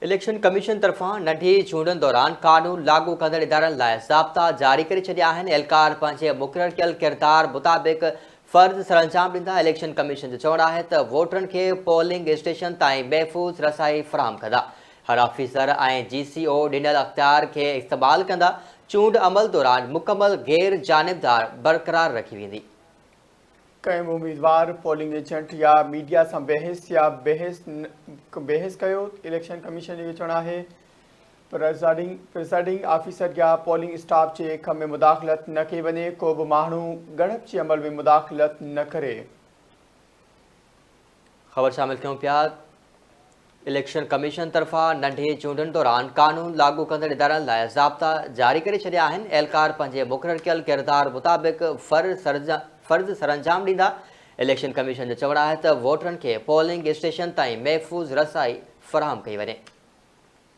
Election commission طرفان ننڍي چونڊن دوران قانون لاڳو ڪندڙ ادارن لاء ضابطا جاري ڪري ڇڏيا آهن، اهلڪار پنهنجي مقرر ڪيل ڪردار مطابق فرض سرانجام ڏيندا، اليڪشن ڪميشن جو چوڻ آهي ته ووٽرن کي پولنگ اسٽيشن تائين محفوظ رسائي فراهم ڪندا، هر آفيسر ۽ جي سي او ڏنل اختيار کي استعمال ڪندا، چونڊ عمل دوران مڪمل غير جانبدار برقرار رکي ويندي. ڪنهن به اميدوار، پولنگ ايجنٽ يا ميڊيا سان بحث يا بحث بحث ڪيو، اليڪشن ڪميشن جو چوڻ آهي پرزائيڊنگ پرزائيڊنگ آفيسر يا پولنگ اسٽاف جي ڪم ۾ مداخلت نه ڪئي وڃي، ڪو به ماڻهو ڳڻپ جي عمل ۾ مداخلت نه ڪري. خبر شامل ڪيون پيا اليڪشن ڪميشن طرفان ننڍي چونڊن دوران قانون لاڳو ڪندڙ ادارن لاء ضابطا جاري ڪري ڇڏيا آهن، اهلڪار پنهنجي مقرر ڪيل ڪردار مطابق فرض سرانجام ڏيندا، اليڪشن ڪميشن جو چوڻ آهي ته ووٽرن کي پولنگ اسٽيشن تائين محفوظ رسائي فراهم ڪئي وڃي.